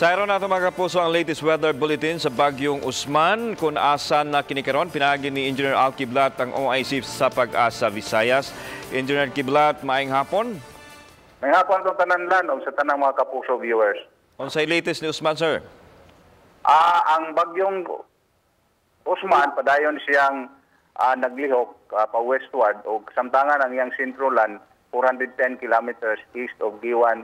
Sayro na ito, mga kapuso, ang latest weather bulletin sa Bagyong Usman. Kung asa na kini karon pinaagi ni Engineer Al Kiblat, ang OIC sa Pag-asa Visayas. Engineer Kiblat, maayong hapon. Maayong hapon itong tanan lan o sa tanang mga kapuso viewers. Unsay latest ni Usman, sir? Ang Bagyong Usman padayon siyang naglihok pa westward o samtangan ang iyang sentro, Lan, 410 kilometers east of Guiuan,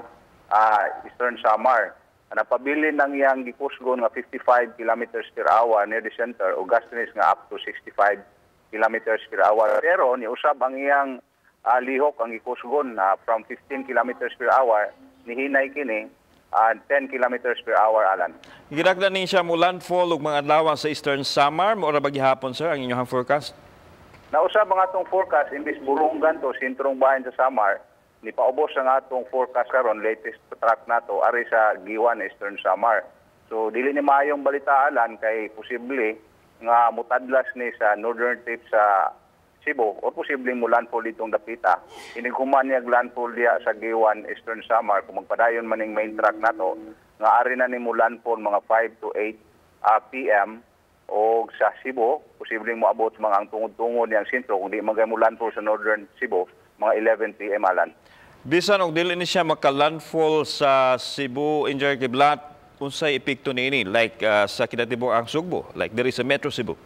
Eastern Samar. Napabilin ang iyang gikusgon nga 55 kilometers per hour near the center o gustiness nga up to 65 kilometers per hour. Pero niusab ang iyang lihok, ang gikusgon na from 15 kilometers per hour nihinay kini 10 kilometers per hour, Alan. Gidagda ni siya mo landfall ug mga adlaw sa Eastern Samar. Mao ra ba gihapon, sir, ang inyong forecast? Nausab ang atong forecast, imbis Borongan to sentrong bahin sa Samar, ni paubos ang atong forecast karon, latest track nato ari sa Guiuan, Eastern Samar. So dili ni maayong balita, Alan, kay posible nga mutadlas ni sa northern tip sa Cebu o posibleng mo landfall ditong dapita. Inig human niya landfall diya sa Guiuan, Eastern Samar, kung magpadayon man ning main track nato nga ari na ni mo landfall mga 5 to 8 PM o sa Cebu, posibleng moabot mga ang tungod-tungod niyang sentro kung di magay mo landfall sa northern Cebu mga 11 PM, Alan. Bisan og dili ni siya maka-landfall sa Cebu, Engineer Kiblat, unsay epekto niini like sa kinatibuk-ang Sugbo, like diri sa Metro Cebu?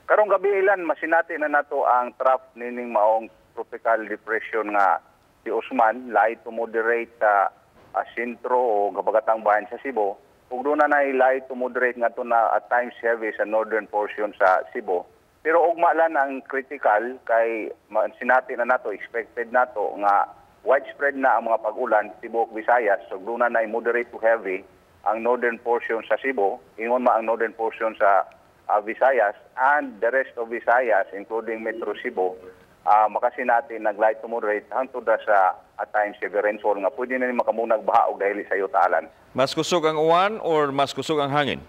Karong gabi ilan masinati na nato ang trough nining maong tropical depression nga si Usman, light to moderate sa sentro o habagatang bahin sa Cebu. Ug doon na light to moderate nga to na at times heavy sa northern portion sa Cebu. Pero ugma lang ang critical kay sinati na nato, expected nato nga widespread na ang mga pag-ulan tibuok Visayas. So doon na moderate to heavy ang northern portion sa Cebu, ingon ma ang northern portion sa Visayas and the rest of Visayas including Metro Cebu, makasinati nag light to moderate hangtod ra sa at times heavy rainfall nga pwede na ni makamunag baha og dahil sa yuta, Alan. Mas kusog ang uwan or mas kusog ang hangin?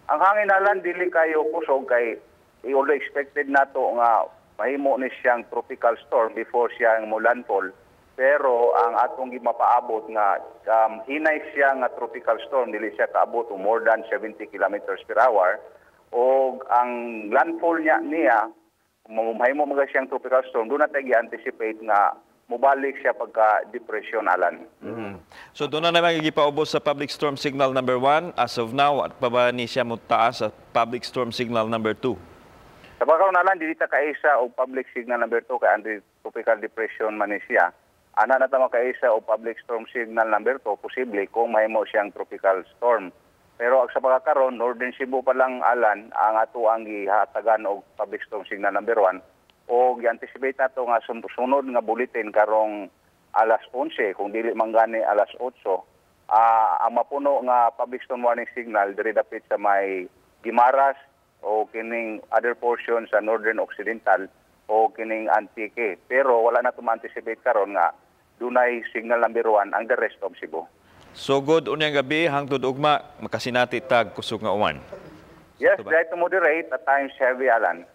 Ang hangin, Alan, dili kayo kusog kay although expected nato nga mahimo ni siyang tropical storm before siya mo landfall, pero ang atong gimapaabot nga hinay siya nga tropical storm, dili siya kaabot og more than 70 kilometers per hour og ang landfall niya niya mahimo mga siyang tropical storm, doon natin gi-anticipate nga mobalik siya pagka depression, Alan. So doon na naman gipaubos sa public storm signal number 1 as of now, at pa ba ni siya mo taas sa public storm signal number 2? Sa pagkaon, Alan, dili ta kaisa og public signal number 2 kay anti tropical depression man ni siya. Ana na ta makaisa og public storm signal number 2 posible kung mahimo siyang tropical storm. Pero ag sa pagkakaron, Northern Cebu pa lang, Alan, ang ato ang gihatagan og public storm signal number 1 o gi-anticipate nato nga sunod nga bulletin karong alas 11 kung dili man gani alas 8, ang mapuno nga public storm warning signal diri dapit sa may Guimaras o kining other portion sa Northern Occidental o kining Antique. Pero wala na ma-anticipate karon nga dunay signal number 1 ang the rest of Cebu. Sugod unyang gabi hangtod ugma makasinati tag kusog nga uwan. Yes, light to moderate at times heavy, Alan.